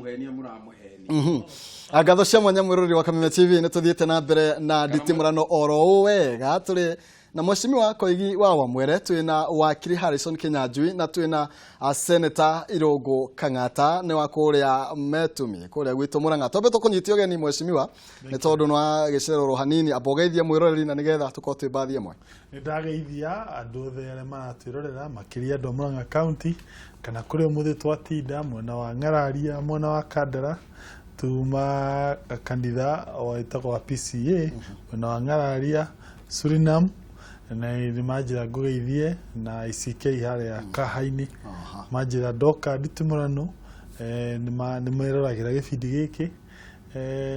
Kũmũhenia mũramũhenia. Ngatho cia mwanya mwĩroreri wa Kameme TV, nĩ tũthiĩte na mbere na nditimũrano oro ũũ wega. Tũrĩ na Mheshimiwa Koigi wa Wamwere, twĩna Wakiri Harrison Kinyanjui, na twĩna Senator Irũngũ Kang'ata, nĩ wa kũrĩa Metumi, kũrĩa gwitũ Mũrang'a. Twambe tũkũnyite ũgeni, Mheshimiwa, nĩ tondũ nĩ wagĩcererwo hanini. Amba ũgeithie mwĩroreri na nĩgetha tũkorwo twĩ mbathi ĩmwe. Nĩ ndageithia andũ othe arĩa maratwĩrorera, makĩria andũ a Murang'a County kana kũrĩa ũmũthĩ twatinda mwena wa Ng'araria, mwena wa Kandara. Tuma kanitha wĩtagwo wa PCA mwena wa Ng'araria, Suriname, na nĩ manjĩra ngũgeithie na ICK harĩa Kaha-inĩ. Manjĩra ndoka nditimũrano nĩ meroragĩra gĩbindi gĩkĩ,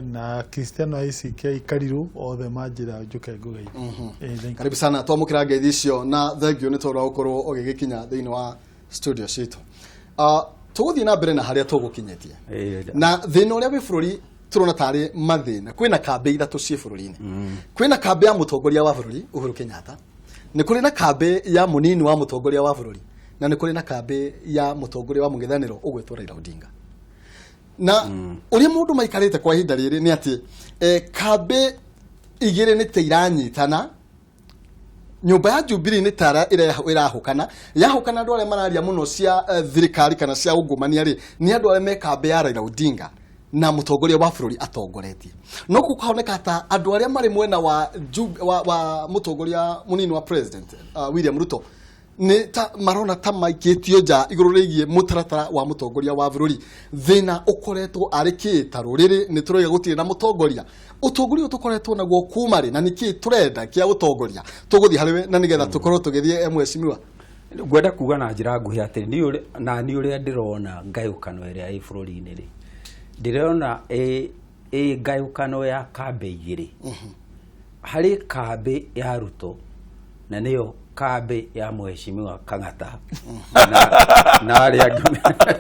na Kristiano a ICK Karirũ othe manjĩra njũke ngũgeithie. Thank you. Karibu sana, twamũkĩra ngeithi icio na thengio nĩ tondũ wa gũkorwo ũgĩgĩkinya thĩinĩ wa studio citũ. Tũgũthiĩ na mbere na harĩa tũgũkinyĩtie na thĩna ũrĩa wĩ bũrũri. Tũrona tarĩ mathĩna, kwĩna kambĩ ithatũ ciĩ bũrũri-inĩ. Kwĩna kambĩ ya mũtongoria wa bũrũri Uhuru Kenyatta, nĩ kũrĩ na kambĩ ya mũnini wa mũtongoria wa bũrũri, na nĩ kũrĩ na kambĩ ya mũtongoria wa mũng'ethanĩro ũgwĩtwo Raila Odinga. Na ũrĩa mũndũ maikarĩte kwa ihinda rĩrĩ nĩ atĩ kambĩ igĩrĩ nĩ ta iranyitana. Nyũmba ya Jubilee nĩ tara ĩrahũkana yahũkana. Andũ arĩa mararia mũno cia thirikari kana cia ungumania rĩ, nĩ andũ arĩa me kambĩ ya Raila Odinga na mũtongoria wa bũrũri atongoretie. No gũkahoneka ta andũ arĩa marĩ mwena wa, wa mũtongoria mũnini wa president William Ruto nĩ ta marona ta maikĩtio nja igũrũ rĩgiĩ mũtaratara wa mũtongoria wa bũrũri. Thĩna ũkoretwo arĩ kĩ? Ta rũrĩrĩ nĩ tũroiga gũtirĩ na mũtongoria. Ũtongoria ũyũ tũkoretwo naguo kuma rĩ, na nĩkĩ tũrenda kĩa ũtongoria? Tũgũthiĩ harĩ we na nĩgetha tũkorwo tũgĩthiĩ, mheshimiwa. Ngwenda kuga na njĩra nguhĩ atĩ na niĩ ũrĩa ndĩrona ngayũkano ĩrĩa ĩ bũrũri-inĩ rĩ, ndĩrona ĩ ngayũkano ya kambĩ igĩrĩ. Harĩ kambĩ ya Ruto na nĩyo kambĩ ya Mheshimiwa Kang'ata na arĩa angĩ,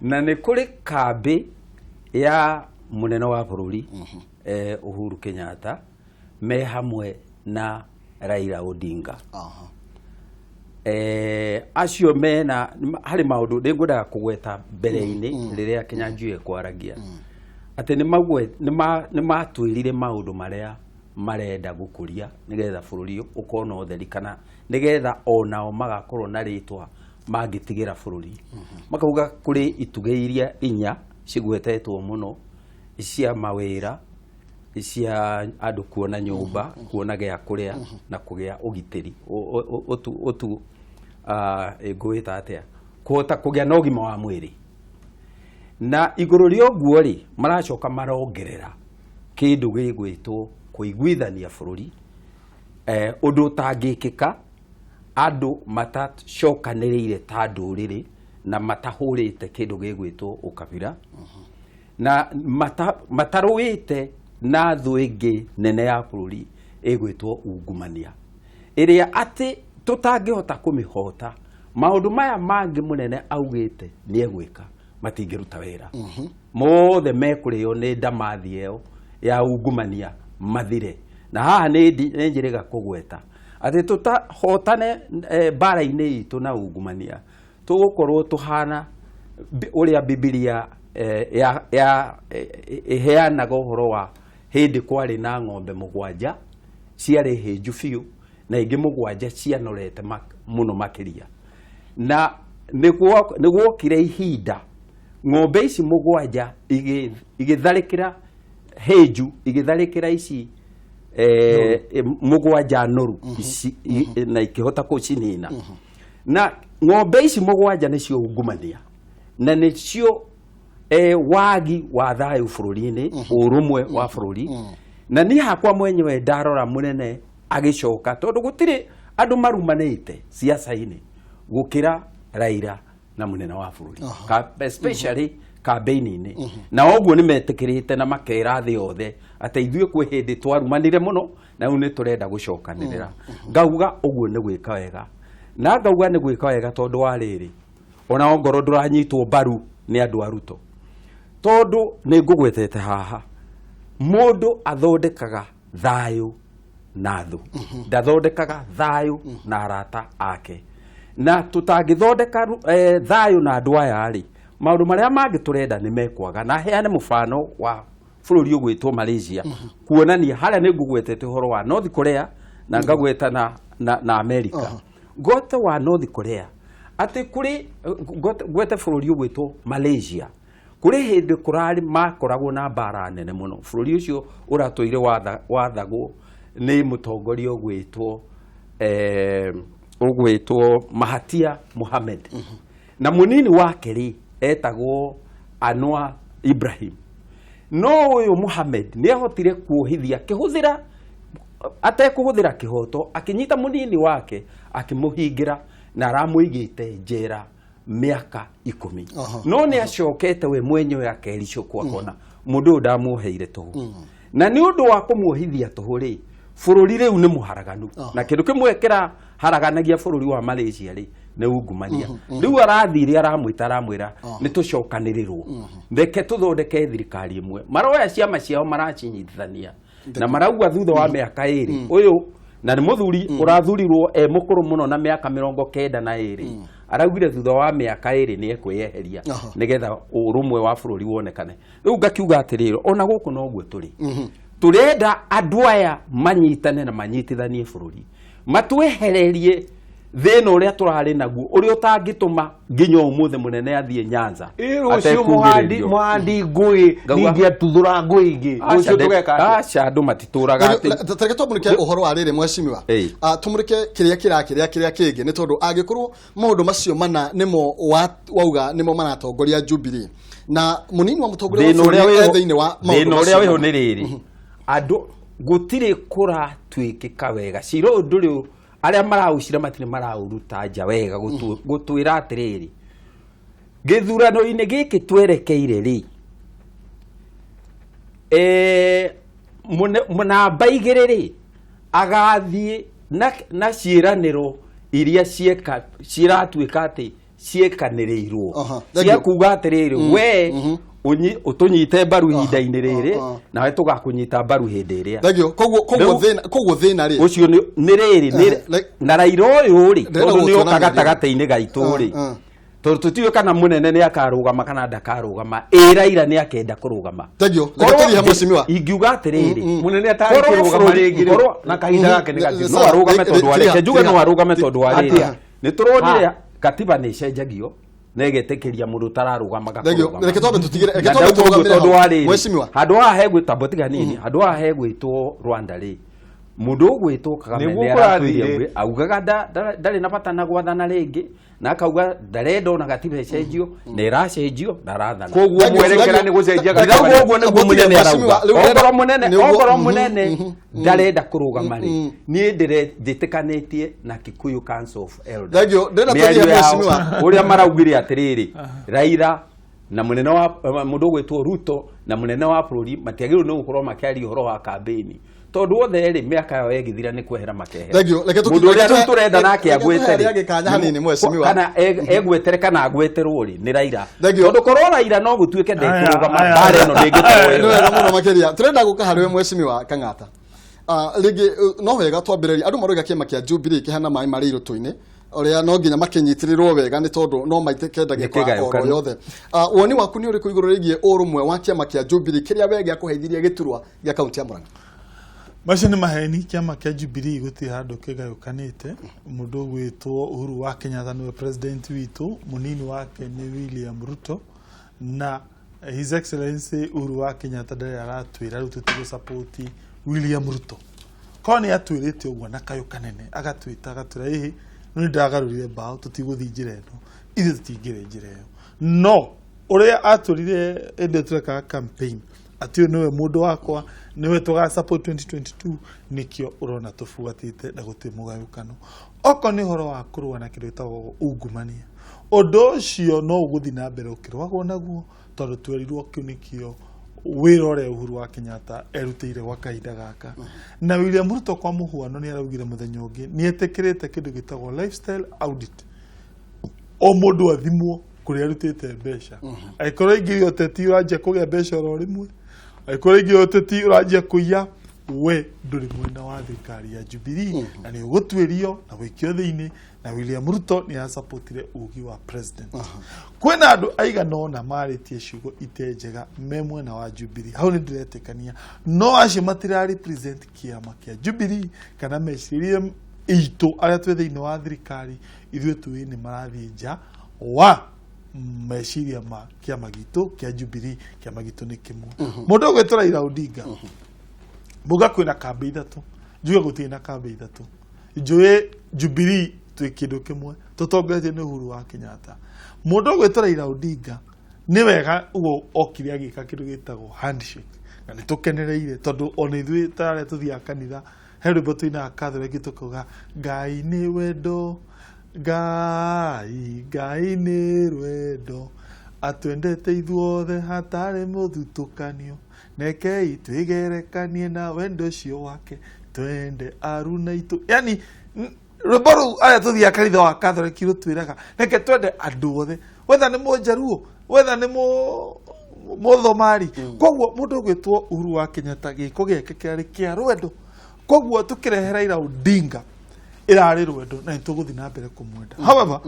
na nĩ kũrĩ kambĩ ya mũnene wa bũrũri Uhuru Kenyatta me hamwe na Raila Odinga. Acio mena harĩ maũndũ nĩ ngwendaga kũgweta mbere-inĩ rĩrĩa Kinyanjui ekwaragia atĩ nĩ matwĩrire maũndũ marĩa marenda gũkũria nĩgetha bũrũri ũkorwo na ũtheri, kana nĩgetha onao magakorwo na rĩtwa mangĩtigĩra bũrũri. Makauga kũrĩ itugĩ iria inya cigwetetwo mũno cia mawĩra, cia andũ kuona nyũmba, kuona gĩa kũrĩa na kũgĩa ũgitĩri, ũtu ngũwĩta atĩa, kũhota kũgĩa na ũgima wa mwĩrĩ. Na igũrũ rĩa ũguo rĩ, maracoka marongerera kĩndũ gĩgwĩtwo kũiguithania bũrũri, ũndũ ũtangĩkĩka andũ matacokanĩrĩire ta ndũrĩrĩ na matahũrĩte kĩndũ gĩgwĩtwo ũkabira na matarũĩte na thũ ĩngĩ nene ya bũrũri ĩgwĩtwo ungumania, ĩrĩa atĩ tũtangĩhota kũmĩhota, maũndũ maya mangĩ mũnene augĩte nĩ egwĩka matingĩruta wĩra. Mothe mekũrĩo nĩ ndamathi ĩyo ya ungumania mathire. Na haha nĩ njĩrĩga kũgweta atĩ tũtahotane mbara-inĩ itũ na ungumania, tũgũkorwo tũhana ũrĩa Bibilia ya ĩheanaga ũhoro wa hĩndĩ kwarĩ na ng'ombe mũgwanja ciarĩ hĩnju biũ na ingĩ mũgwanja cianorete mũno makĩria, na nĩ gwokire ihinda ng'ombe ici mũgwanja igĩtharĩkĩra hĩnju, igĩtharĩkĩra ici mũgwanja noru ici, na ikĩhota kũcinina. Na ng'ombe ici mũgwanja nĩcio ungumania na nĩcio wagi wa thayũ bũrũri-inĩ, ũrũmwe wa bũrũri. Na niĩ hakwa mwenyewe ndarora mũnene agĩcoka, tondũ gũtirĩ andũ marumanĩte ciaca-inĩ gũkĩra Raila na mũnene wa bũrũri, especially kambĩini-inĩ, na ũguo nĩ metĩkĩrĩte na makera thĩ yothe atĩ ithuĩ kwĩ hĩndĩ twarumanire mũno na rĩu nĩ tũrenda gũcokanĩrĩra. Ngauga ũguo nĩ gwĩka wega, na ngauga nĩ gwĩka wega tondũ wa rĩrĩ, ona ongorwo ndũranyitwo mbaru nĩ andũ a Ruto, tondũ nĩ ngũgwetete haha, mũndũ athondekaga thayũ na thũ, ndathondekaga thayũ na arata ake. Na tũtangĩthondeka thayũ na andũ aya rĩ, Maũndũ marĩa mangĩ tũrenda nĩ mekwaga. Na heane mũbano wa bũrũri ũgwĩtwo Malaysia, kuonania harĩa nĩ ngũgwetete ũhoro wa North Korea na ngagweta na America. Gote wa North Korea atĩ kũrĩ gwete bũrũri ũgwĩtwo Malaysia, kũrĩ hĩndĩ kũrarĩ makoragwo na mbara nene mũno. Bũrũri ũcio ũratũire wathagwo nĩ mũtongoria ũgwĩtwo ũgwĩtwo Mahathir Mohamad. Na mũnini wake rĩ etagwo Anwar Ibrahim. No ũyũ Mohamad nĩ ahotire kuohithia akĩhũthĩra atekũhũthĩra kĩhoto, akĩnyita mũnini wake akĩmũhingĩra na aramũigĩte njera mĩaka 10. No nĩ acokete we mwenyewe akericũkwo akona mũndũ ũyũ ndamuoheire tũhũ. Na nĩ ũndũ wa kũmuohithia tũhũ rĩ, bũrũri rĩu nĩ mũharaganu. Na kĩndũ kĩmwe kĩraharaganagia bũrũri wa Malaysia rĩ nĩ ungumania. Rĩu arathire aramwĩta aramwĩra nĩ tũcokanĩrĩrwo, reke tũthondeke thirikari ĩmwe. Maroya ciama ciao maracinyitithania na marauga thutha wa mĩaka 2 ũyũ na nĩ mũthuri ũrathurirwo e mũkũrũ mũno na mĩaka 92, araugire thutha wa mĩaka 2 nĩ ekwĩyeheria nĩgetha ũrũmwe wa bũrũri wonekane. Rĩu ngakiuga atĩrĩrĩ, ona gũkũ noguo tũrĩ, tũrenda andũ aya manyitane na manyitithanie bũrũri, matwehererie thĩna ũrĩa tũrarĩ naguo ũrĩa ũtangĩtũma nginya ũmũthĩ mũnene athiĩ Nyanza. Rũciũ mũhandi ngũĩ ningĩ atuthũra ngũĩ ingĩ, rũciũ tũgeka atĩa? Aca, andũ matitũraga atĩ Tareke twamũrĩke ũhoro wa rĩrĩ mheshimiwa. Tũmũrĩke kĩrĩa kĩrakĩrĩa kĩrĩa kĩngĩ, nĩ tondũ angĩkorwo maũndũ macio mana nĩmo wauga nĩmo maratongoria Jubilee na mũnini wa mũtongoria wa bũrũri e thĩinĩ wa maũndũ macio. Thĩna ũrĩa wĩho nĩ rĩrĩ, andũ gũtirĩ kũratuĩkĩka wega. Cira ũyũ ndũrĩ, arĩa maraũcira matirĩ maraũruta nja wega gũtwĩra atĩrĩrĩ, gĩthurano-inĩ gĩkĩ twerekeire rĩ, namba 2 rĩ agathiĩ na ciĩranĩro iria ciratuĩka atĩ ciĩkanĩrĩirwo cia kuga atĩrĩrĩ, we ũtũnyite mbaru ihinda-inĩ rĩrĩ nawe tũgakũnyita mbaru hĩndĩ ĩrĩa. Koguo thĩna rĩ ũcio nĩ rĩrĩ, na Raila ũyũ rĩ tondũ nĩ oka gatagatĩ-inĩ gaitũ rĩ, tondũ tũtiũĩ kana mũnene nĩ akarũgama kana ndakarũgama, ĩ Raila nĩ akenda kũrũgama. Ingiuga atĩrĩrĩ, mũnene atarĩkũrũgama rĩngĩ na kahinda gake nĩ gathira, no arũgame tondũ wa rĩrĩ, njuge no arũgame tondũ wa rĩrĩ, nĩ tũronire katiba nĩ ĩcenjagio na ĩgetĩkĩria mũndũ ũtararũgama gakũrũgama. Reke twambe tũtigĩre, reke twambe tũrũgamĩre tondũ wa rĩrĩ, mheshimiwa, handũ haha hegwĩtwo tiga nini, handũ haha hegwĩtwo Rwanda rĩ, mũndũ ũgwĩtwo Kagame nĩ aratwĩire augaga ndarĩ na bata na gwathana rĩngĩ, na akauga ndarenda ona gatiba ĩcenjio, na ĩracenjio na arathana. Koguo mwerekera nĩ gũcenjia gatiba. Ũguo nĩguo mũnene arauga. Okorwo mũnene ndarenda kũrũgama rĩ, niĩ ndĩtĩkanĩtie na Kikuyu Council of Elders. Ũrĩa maraugire atĩrĩrĩ, Raila na mũnene wa mũndũ ũgwĩtwo Ruto na mũnene wa bũrũri matiagĩrĩirwo nĩ gũkorwo makĩaria ũhoro wa kambĩini, tondũ othe rĩ mĩaka yao ĩgĩthira nĩ kwehera makehera. Mũndũ ũrĩa rĩu tũrenda nake agwetere kana egwetere kana agweterwo rĩ nĩ Raila, tondũ korwo Raila no gũtuĩke ndekũrũgama mbara ĩno ndĩngĩkorwo ĩyo. Nĩ wega mũno makĩria. Tũrenda gũka harĩ we mheshimiwa Kang'ata. Rĩngĩ no wega twambĩrĩrie andũ maroiga kĩama kĩa Jubilee kĩhana maĩ marĩ irũtũ-inĩ ũrĩa no nginya makĩnyitĩrĩrwo wega nĩ tondũ no maitĩke ndagĩka oro yothe. Woni waku nĩ ũrĩkũ igũrũ rĩgiĩ ũrũmwe wa kĩama kĩa Jubilee kĩrĩa we gĩakũheithirie gĩturwa gĩa kaunti ya Murang'a? Macio nĩ maheni. Kĩama kĩa Jubilee gũtirĩ handũ kĩgayũkanĩte. Mũndũ ũgwĩtwo Uhuru wa Kenyatta nĩwe president witũ, mũnini wake nĩ William Ruto, na His Excellency Uhuru wa Kenyatta ndarĩ aratwĩra rĩu tũtigũ William Ruto. Korwo nĩ atwĩrĩte ũguo na kayũ kanene, agatwĩta agatwĩra ĩhĩ no nĩ ndagarũrire mbaũ, tũtigũthiĩ njĩra ĩno, ithuĩ tũtingĩrĩ njĩra ĩyo. No ũrĩa atwĩrire hĩndĩ ĩyo tũrekaga campaign atĩ ũyũ nĩwe mũndũ wakwa, nĩwe tũga support 2022, nĩkĩo ũrona tũbuatĩte na gũtirĩ mũgayũkano. Okorwo nĩ ũhoro wa kũrũa na kĩndũ gĩtagwo ungumania, ũndũ ũcio no ũgũthiĩ na mbere ũkĩrũagwo naguo, tondũ twerirwo kĩu nĩkĩo wĩra ũrĩa Uhuru wa Kenyatta erutĩire gwa kahinda gaka. Na William Ruto kwa mũhuano nĩ araugire mũthenya ũngĩ nĩ etĩkĩrĩte kĩndũ gĩtagwo lifestyle audit, o mũndũ athimwo kũrĩa arutĩte mbeca. Angĩkorwo aingĩria ũteti ũranjia kũgĩa mbeca oro rĩmwe, angĩkorwo aingĩria ũteti ũranjia kũiya, We ndũrĩ mwena wa thirikari ya Jubilee na nĩ ũgũtuĩrio na wĩkio thĩinĩ. Na William Ruto nĩ asapotire ugi wa president. Kwĩna andũ aigana ũna marĩtie ciugo ite njega me mwena wa Jubilee, hau nĩ ndĩretĩkania, no acio matira represent kĩama kĩa Jubilee kana meciria itũ arĩa twĩ thĩinĩ wa thirikari. Ithuĩ tũĩ nĩ marathiĩ nja wa meciria ma kĩama gitũ kĩa Jubilee. Kĩama gitũ nĩ kĩmwe. Mũndũ ũgwĩtwo Raila Odinga, muga kwĩna kambĩ ithatũ, njuge gũtirĩ na kambĩ ithatũ. Njũĩ Jubilee twĩ kĩndũ kĩmwe, tũtongoretio nĩ Uhuru wa Kenyatta. Mũndũ ũgwĩtwo Raila Odinga, nĩ wega ũguo okire agĩka kĩndũ gĩtagwo handshake, na nĩ tũkenereire, tondũ ona ithuĩ ta arĩa tũthiaga kanitha, he rwĩmbo tũinaga Catholic tũkauga, "Ngai nĩ wendo, Ngai, Ngai nĩ rwendo, atwendete ithuothe hatarĩ mũthutũkanio, rekei twĩgerekanie na wendo ũcio wake, twende aruna itũ." Yani rwĩmbo rũu arĩa tũthiaga kanitha wa Catholic rũtwĩraga reke twende andũ othe, wetha nĩ mũnjaruo, wetha nĩ mũthomari. Koguo mũndũ ũgwĩtwo Uhuru wa Kenyatta, gĩko gĩake kĩarĩ kĩa rwendo. Koguo tũkĩrehe Raila Odinga ĩrarĩ rwendo, na nĩtũgũthiĩ na mbere kũmwenda. However,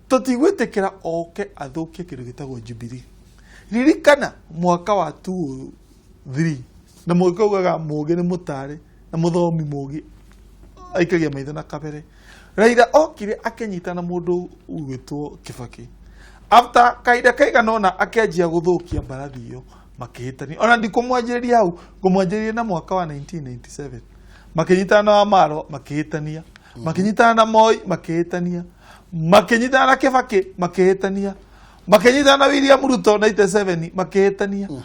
tũtigwĩtĩkĩra oke athũkie kĩndũ gĩtagwo Jubilee. Ririkana mwaka wa 2003, na mũgĩ ugaga mũgĩ nĩ mũtare na mũthomi mũgĩ aikagia maitho na kabere. Raila okire akĩnyita na mũndũ ũgwĩtwo Kibaki. After kahinda kaigana ũna akĩanjia gũthũkia mbarathi ĩyo, makĩhĩtania. Ona ndikũmwanjĩrĩria hau, ngũmwanjĩrĩria na mwaka wa 1997, makĩnyitana na Wamaro makĩhĩtania, makĩnyitana na Moi makĩhĩtania, makĩnyitana na Kibaki makĩhĩtania, makĩnyitana na William Ruto 97 makĩhĩtania,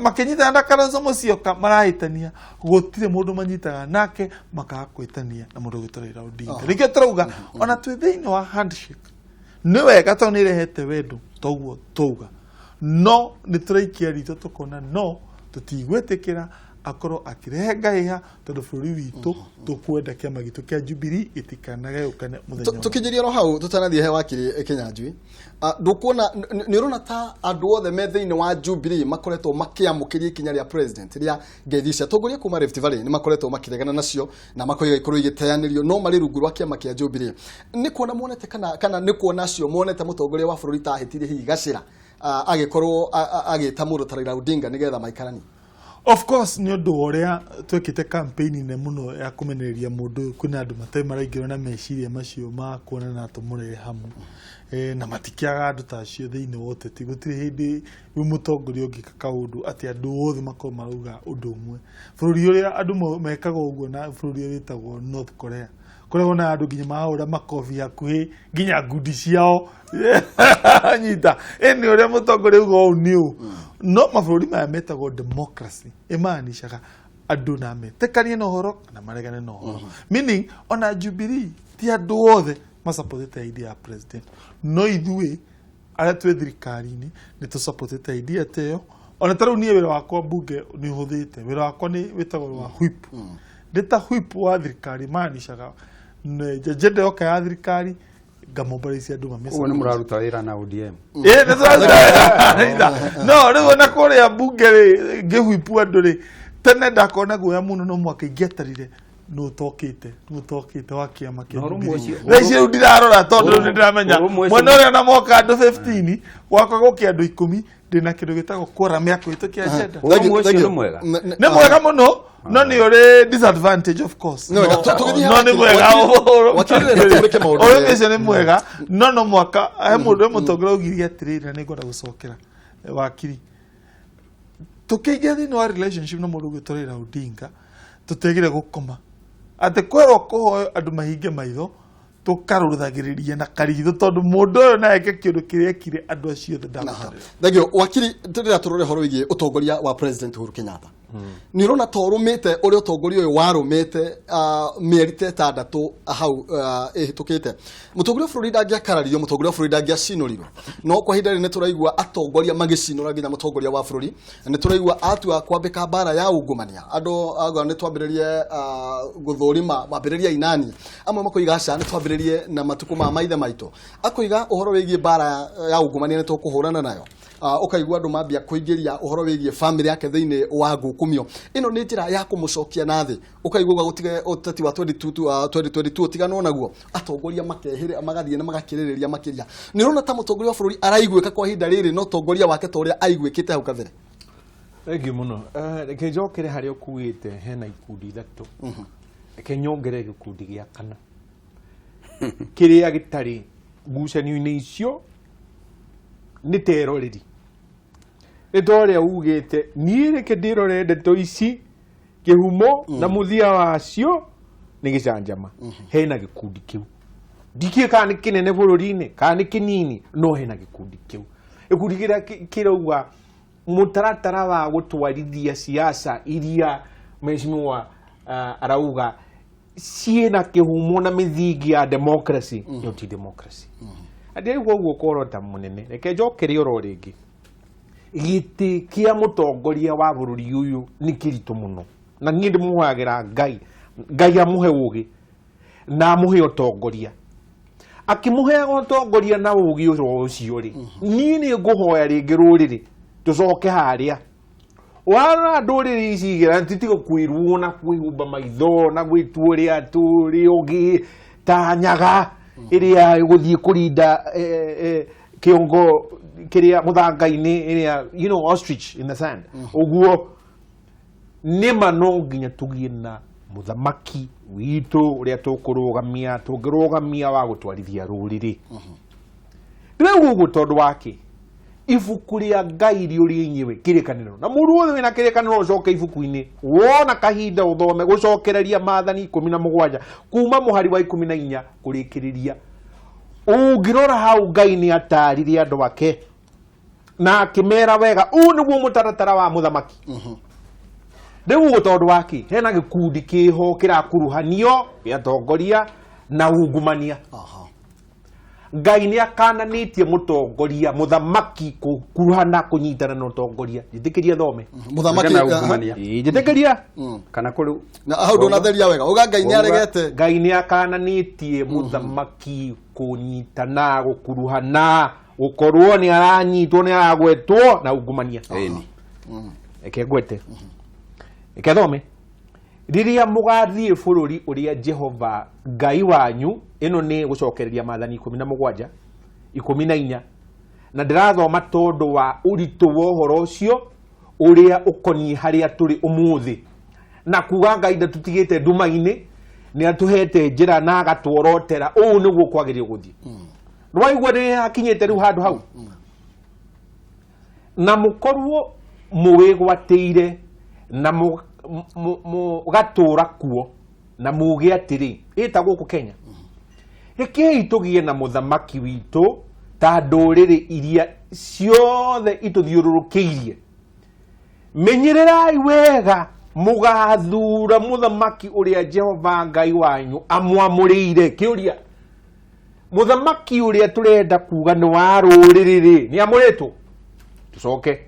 makĩnyitana na Kalonzo Musyoka marahĩtania. Gũtirĩ mũndũ manyitaga nake makaga kwĩtania na mũndũ ũgwĩtwo Raila Odinga. Nĩkĩo tũrauga ona twĩ thĩinĩ wa handshake nĩ wega, tondũ nĩ ĩrehete wendo toguo twauga, no nĩ tũraikia ritho tũkona no tũtigwĩtĩkĩra akorwo akĩrehe ngahĩha, tondũ bũrũri witũ tũkwenda kĩama gitũ kĩa Jubilee gĩtikanagayũkane mũthenya ũmwe. Tũkĩnjĩria oro hau tũtanathiĩ he wakiri Kinyanjui, ndũkuona nĩ ũrona ta andũ othe me thĩinĩ wa Jubilee makoretwo makĩamũkĩria ikinya rĩa president rĩa ngeithi cia atongoria kuma Rift Valley? Nĩ makoretwo makĩregana nacio na makoiga ikorwo igĩteanĩrio, no marĩ rungu rwa kĩama kĩa Jubilee. Nĩ kuona monete kana nĩ kuona acio monete mũtongoria wa bũrũri ta ahĩtirie hihi gacĩra, agĩkorwo agĩta mũndũ ta Raila Odinga nĩgetha maikaranie? Of course, nĩ ũndũ wa ũrĩa twekĩte campaign nene mũno ya kũmenereria mũndũ ũyũ, kwĩna andũ matarĩ maraingĩrwo na meciria macio ma kuonana tũmũrehe hamwe. Na matikĩaga andũ ta acio thĩinĩ wa ũteti. Gũtirĩ hĩndĩ wĩ mũtongoria ũngĩka kaũndũ atĩ andũ othe makorwo marauga ũndũ ũmwe. Bũrũri ũrĩa andũ mekaga ũguo na bũrũri ũrĩa wĩtagwo North Korea, kũrĩa wonaga andũ nginya mahũra makobi hakuhĩ nginya ngundi ciao nyita ĩnĩ ũrĩa mũtongoria uga ũũ nĩ ũũ. No mabũrũri maya metagwo democracy, ĩmaanishaga andũ na metĩkanie na ũhoro kana maregane na ũhoro, meaning ona Jubilee ti andũ othe masupportete idea ya president, no ithuĩ arĩa twĩ thirikari-inĩ nĩ tũsupportete idea ta ĩyo. Ona ta rĩu niĩ wĩra wakwa mbunge nĩ ũhũthĩte. Wĩra wakwa nĩ wĩtagwo wa whip. Ndĩ ta whip wa thirikari, maanishaga agenda yoka ya thirikari ngamobilize andũ mamĩ. Koguo nĩ mũraruta wĩra na ODM? Ĩĩ, nĩ tũraruta. No rĩu ona kũrĩa mbunge rĩ, ngĩhwipu andũ rĩ, tene ndakorwo na guoya mũno, no mwaka ingĩatarire nũ ũtokĩte wa kĩama kĩa Na ũrũmwe Jubilee. Thaa ici rĩu ndirarora, tondũ rĩu nĩndĩramenya ũrũmwe ũcio- mwena ũrĩa na moka andũ 15, gwakwa gũkĩ andũ 10, ndĩna kĩndũ gĩtagwo quorum ya kũhĩtũkia agenda. Ũrũmwe ũcio nĩ mwega. Nĩ mwega mũno, no nĩ ũrĩ disadvantage, of course. Nĩ wega. Tũgĩthiĩ No nĩ mwega. Wakiri, rĩrĩa tũmũrĩke maũndũ Ũrũmwe merĩ. ũcio nĩ mwega, no mwaka he mũndũ, he mũtongoria augire atĩrĩrĩ, na nĩngwenda gũcokera wakiri, tũkĩingĩra thĩinĩ wa relationship na mũndũ ũgwĩtwo Raila Odinga, tũtiagire gũkoma atĩ kwerwo kũhoyo andũ mahinge maitho, tũkarũthagĩrĩria na karitho, tondũ mũndũ ũyũ na eke kĩũndũ kĩrĩa ekire andũ acio othe ndamũtarĩra. Thengio, wakiri. Tũrĩra tũrore ũhoro wĩgiĩ ũtongoria wa President Uhuru Kenyatta. Nĩ ũrona ta ũrũmĩte ũrĩa ũtongoria ũyũ warũmĩte mĩeri ta 6 hau ĩhĩtũkĩte? Mũtongoria wa bũrũri ndangĩakarario, mũtongoria wa bũrũri ndangĩacinũrirwo, no kwa ihinda rĩrĩ nĩ tũraigua atongoria magĩcinũra nginya mũtongoria wa bũrũri. Nĩ tũraigua atua kwambĩka mbara ya ungumania, andũ auga nĩ twambĩrĩrie gũthũrima wambĩrĩria inani, amwe makoiga aca, nĩ twambĩrĩrie na matukũ ma maithe maitũ. Akoiga ũhoro wĩgiĩ mbara ya ungumania nĩ tũkũhũrana nayo. Ũkaigua andũ mambia kũingĩria ũhoro wĩgiĩ family yake thĩinĩ wa ngukumio ĩno nĩ njĩra ya kũmũcokia na thĩ. Ũkaigua uga gũtige ũteti wa 2022 ũtiganwo naguo, atongoria makehĩre magathiĩ na magakĩrĩrĩria makĩria. Nĩ ũrona ta mũtongoria wa bũrũri araiguĩka kwa ihinda rĩrĩ na ũtongoria wake ta ũrĩa aiguĩkĩte hau kabere? Thengiũ mũno. Reke njokere harĩa ũkuĩte hena ikundi ithatũ. Reke nyongere gĩkundi gĩa kana kĩrĩa gĩtarĩ ngucanio-inĩ icio nĩ teroreri. Nĩ ta ũrĩa ugĩte niĩ reke ndĩrore ndeto ici kĩhumo na mũthia wacio nĩ gĩcanjama. Hena gĩkundi kĩu, ndikĩũĩ kana nĩ kĩnene bũrũri-inĩ kana nĩ kĩnini, no hena gĩkundi kĩu. Gĩkundi kĩrĩa kĩrauga mũtaratara wa gũtwarithia siasa iria mheshimiwa arauga ciĩna kĩhumo na mĩthingi ya democracy, ĩyo ti democracy. Ndĩraigua ũguo kworota mũnene. Reke njokere oro rĩngĩ, gĩtĩ kĩa mũtongoria wa bũrũri ũyũ nĩ kĩritũ mũno, na niĩ ndĩmũhoyagĩra Ngai, Ngai amũhe ũgĩ na amũhe ũtongoria. Akĩmũheaga ũtongoria na ũgĩ oro ũcio rĩ, niĩ nĩ ngũhoya rĩngĩ rũrĩrĩ tũcoke harĩa warora ndũrĩrĩ ici igĩra, titiga kwĩruo na kwĩhumba maitho na gwĩtua ũrĩa tũrĩ ũgĩ ta nyaga ĩrĩa ĩgũthiĩ kũrinda kĩongo kĩrĩa mũthanga-inĩ, ĩrĩa you know ostrich in the sand. Ũguo nĩma no nginya tũgĩe na mũthamaki witũ ũrĩa tũkũrũgamia, tũngĩrũgamia wa gũtwarithia rũrĩrĩ. Rĩu ũguo tondũ wake ibuku rĩa Ngai rĩũrĩ enyewe kĩrĩkanĩro, na mũndũ wothe wĩna kĩrĩkanĩro ũcoke ibuku-inĩ wona kahinda ũthome gũcokereria maathani 17 kuma mũhari wa 14 kũrĩkĩrĩria. Ũngĩrora hau Ngai nĩ atarire andũ ake na akĩmera wega ũũ nĩguo mũtaratara wa mũthamaki. Rĩu ũguo tondũ wake hena gĩkundi kĩho kĩrakuruhanio gĩa atongoria na ungumania. Ngai nĩ akananĩtie mũtongoria mũthamaki kũkuruhana kũnyitana na ũtongoria. Njĩtĩkĩria thome. Mũthamaki Kana ungumania. Njĩtĩkĩria. Kana kũrĩ na hau ndũnatheria wega uga Ngai nĩ aregete. Ngai nĩ akananĩtie mũthamaki kũnyitana gũkuruhana gũkorwo nĩ aranyitwo nĩ aragwetwo na ungumania. Ĩni. Reke ngwete, reke thome. Rĩrĩa mũgathiĩ bũrũri ũrĩa Jehova Ngai wanyu, ĩno nĩ gũcokereria maathani 17 14, na ndĩrathoma tondũ wa ũritũ wa ũhoro ũcio ũrĩa ũkoniĩ harĩa tũrĩ ũmũthĩ, na kuga Ngai ndatũtigĩte nduma-inĩ, nĩ atũhete njĩra na agatworotera ũũ nĩguo kwagĩrĩire gũthiĩ. Ndwaigua nĩ hakinyĩte rĩu handũ hau, na mũkorwo mũwĩgwatĩire na mũgatũra kuo na muge atĩrĩ, ĩta gũkũ Kenya, rekei tũgĩe na mũthamaki witũ ta ndũrĩrĩ iria ciothe itũthiũrũrũkĩirie. Menyererai wega mũgathura mũthamaki ũrĩa Jehova Ngai wanyu amwamũrĩire. Kĩũria, mũthamaki ũrĩa tũrenda kuga nĩ wa rũrĩrĩ rĩ, nĩ amũrĩtwo? Tũcoke,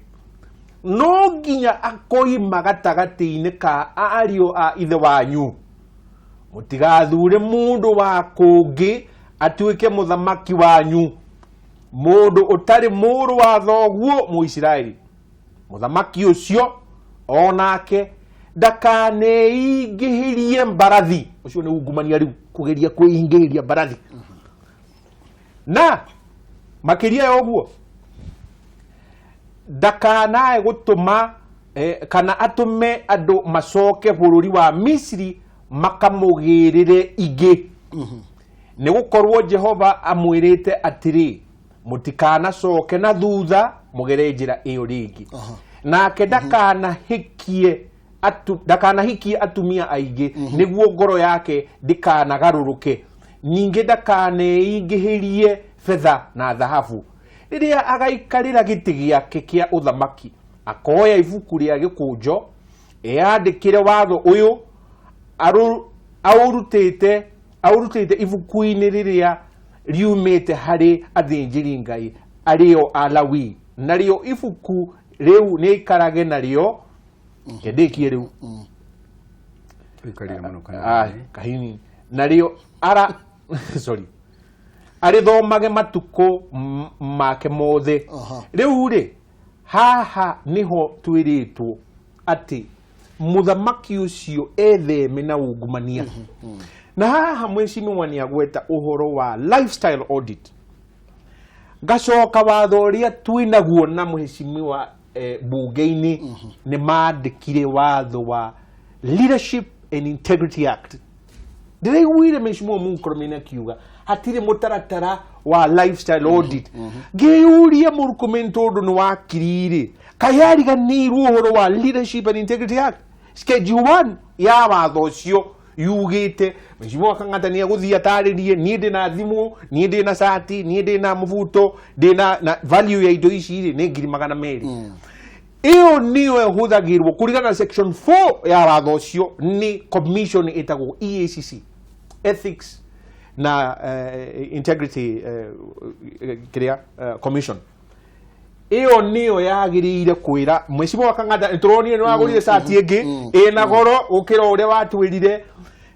no nginya akoima gatagatĩ-inĩ ka ariũ a ithe wanyu. Mũtigathure mũndũ wa kũngĩ atuĩke mũthamaki wanyu, mũndũ ũtarĩ mũrũ wa thoguo Mũisiraeli. Mũthamaki ũcio onake ndakaneingĩhĩrie mbarathi. Ũcio nĩ ungumania rĩu, kũgeria kwĩingĩhĩria mbarathi. Na makĩria ya ũguo, ndakanae gũtũma kana atũme andũ macoke bũrũri wa Misiri makamũgĩrĩre ingĩ. Nĩ gũkorwo Jehova amwĩrĩte atĩrĩ, mũtikanacoke na thutha mũgere njĩra ĩyo rĩngĩ. Nake ndakanahikie atumia aingĩ, nĩguo ngoro yake ndĩkanagarũrũke. Ningĩ ndakaneingĩhĩrie betha na thahabu. Rĩrĩa agaikarĩra gĩtĩ gĩake kĩa ũthamaki, akoya ibuku rĩa gĩkũnjo, eyandĩkĩre watho ũyũ aũrutĩte ibuku-inĩ rĩrĩa riumĩte harĩ athĩnjĩri Ngai arĩo Alawi, narĩo ibuku rĩu nĩaikarage narĩo. Kendĩkie rĩu. Tũikarire mũno kana Kahini. Narĩo ara sorry, arĩthomage matukũ make mothe. Rĩu rĩ, Haha niho twiritwo ati muthamaki ucio etheme na ungumania. Na haha mheshimiwa ni agweta uhoro wa lifestyle audit. Ngacoka watho ũrĩa twĩnaguo na mheshimiwa bunge-inĩ nĩ mandĩkire watho wa Leadership and Integrity Act. Ndĩraiguire mheshimiwa Murkomen akiuga hatirĩ mũtaratara wa lifestyle audit. Ngĩyũria Murkomen tondũ nĩ wakiri-rĩ, kaĩ ariganĩirwo ũhoro wa Leadership and Integrity Act? Schedule 1 ya watho ũcio yugĩte mheshimiwa Kang'ata nĩ egũthiĩ atarĩrie niĩ ndĩna thimũ, niĩ ndĩna cati, niĩ ndĩna mũbuto, ndĩna na value ya indo ici rĩ nĩ 200,000. Ĩyo nĩyo ĩhũthagĩrwo kũringana na section 4 ya watho ũcio nĩ commission ĩtagwo EACC, Ethics na Integrity kĩrĩa commission. Ĩyo nĩyo yagĩrĩire kwĩra mheshimiwa Kang'ata nĩtũronire nĩ wagũrire cati ĩngĩ ĩna goro gũkĩra ũrĩa watwĩrire.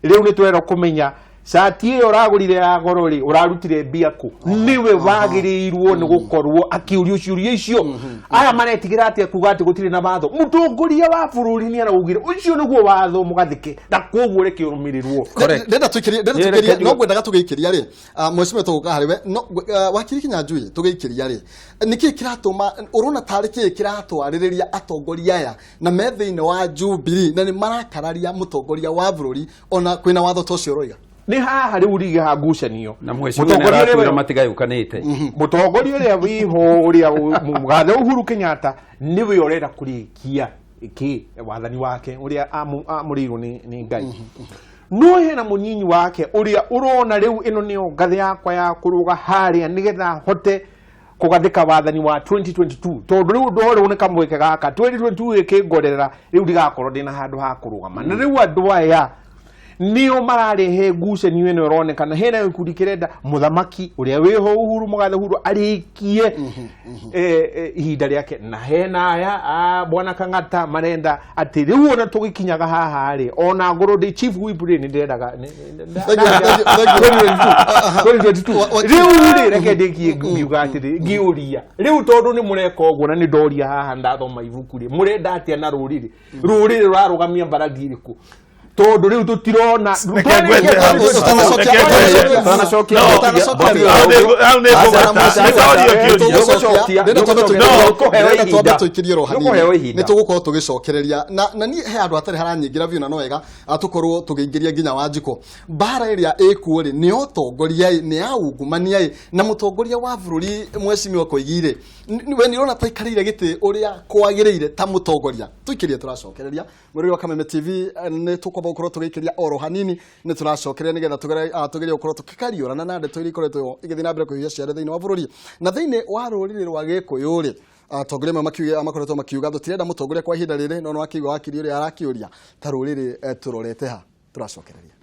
Rĩu nĩ twerwo kũmenya cati ĩyo ũragũrire ya goro rĩ ũrarutire mbia kũ. Nĩwe wagĩrĩirwo nĩ gũkorwo akĩũrio ciũria icio. Aya maretigĩra atĩa kuga atĩ gũtirĩ na watho? Mũtongoria wa bũrũri nĩ araugire ũcio nĩguo watho mũgathĩke na koguo reke ũrũmĩrĩrwo. Ndenda tũikĩrie, ndenda tũikĩrie, no ngwendaga tũgĩikĩria rĩ, mheshimiwa tũgũka harĩ we, no wakiri Kinyanjui tũgĩikĩria rĩ, nĩkĩ kĩratũma ũrona tarĩ kĩĩ kĩratwarĩrĩria atongoria aya na me thĩinĩ wa Jubilee na nĩ marakararia mũtongoria wa bũrũri ona kwĩna watho ta ũcio ũroiga? Nĩ haha rĩu rige ha ngucanio. Na mheshimiwa nĩ aratwĩra matigayũkanĩte. Mũtongoria ũrĩa wĩho ũrĩa mũgathe Uhuru Kenyatta nĩwe ũrenda kũrĩkia kĩ wathani wake ũrĩa amũrĩirwo nĩ Ngai. No hena mũnyinyi wake ũrĩa ũrona rĩu ĩno nĩyo ngathĩ yakwa ya kũrũga harĩa nĩgetha hote kũgathĩka wathani wa 2022, tondũ rĩu ũndũ ũrĩa nĩ kamweke gaka 2022 ĩkĩngorera rĩu ndigakorwo ndĩna handũ ha kũrũgama. Na rĩu andũ aya nĩo mararehe ngucanio ĩno ĩronekana hena gĩkundi kĩrenda mũthamaki ũrĩa wĩho Uhuru mũgathe Uhuru arĩkie ihinda rĩake, na hena aya a bwana Kang'ata marenda atĩ rĩu ona tũgĩkinyaga haha rĩ ona ngorwo ndĩ chief whip rĩ nĩ ndĩrendaga 2022. Rĩu rĩ reke ndĩkie ngiuga atĩrĩ, ngĩũria rĩu tondũ nĩ mũreka ũguo na nĩ ndoria haha ndathoma ibuku rĩ, mũrenda atĩa na rũrĩrĩ? Rũrĩrĩ rũrarũgamia mbarathi ĩrĩkũ? Tondũ rĩu tũtirona. Twambe tũikĩrie ro hanini nĩ tũgũkorwo tũgĩcokereria na niĩ he andũ hatarĩ haranyingĩra biũ na no wega tũkorwo tũgĩingĩria nginya Wanjikũ. Mbara ĩrĩa ĩkuo rĩ nĩ ũtongoria ĩ, nĩ ya ungumania ĩ, na mũtongoria wa bũrũri mheshimiwa Koigi rĩ, we nĩ ũrona ta aikarĩire gĩtĩ ũrĩa kwagĩrĩire ta mũtongoria? Tũikĩrie tũracokereria mwĩrĩ wa Kameme TV, nĩ tũkwamba gũkorwo tũgĩikĩria oro hanini, nĩ tũracokereria nĩgetha tũgerie gũkorwo tũkĩkariũrana na ndeto iria ikoretwo igĩthiĩ na mbere kũhiũhia ciande thĩinĩ wa bũrũri na thĩinĩ wa rũrĩrĩ rwa Gĩkũyũ rĩ. Atongoria amwe makoretwo makiuga tũtirenda mũtongoria kwa ihinda rĩrĩ, no nĩ wakĩigua wakiri ũrĩa arakĩũria ta rũrĩrĩ tũrorete ha. Tũracokereria.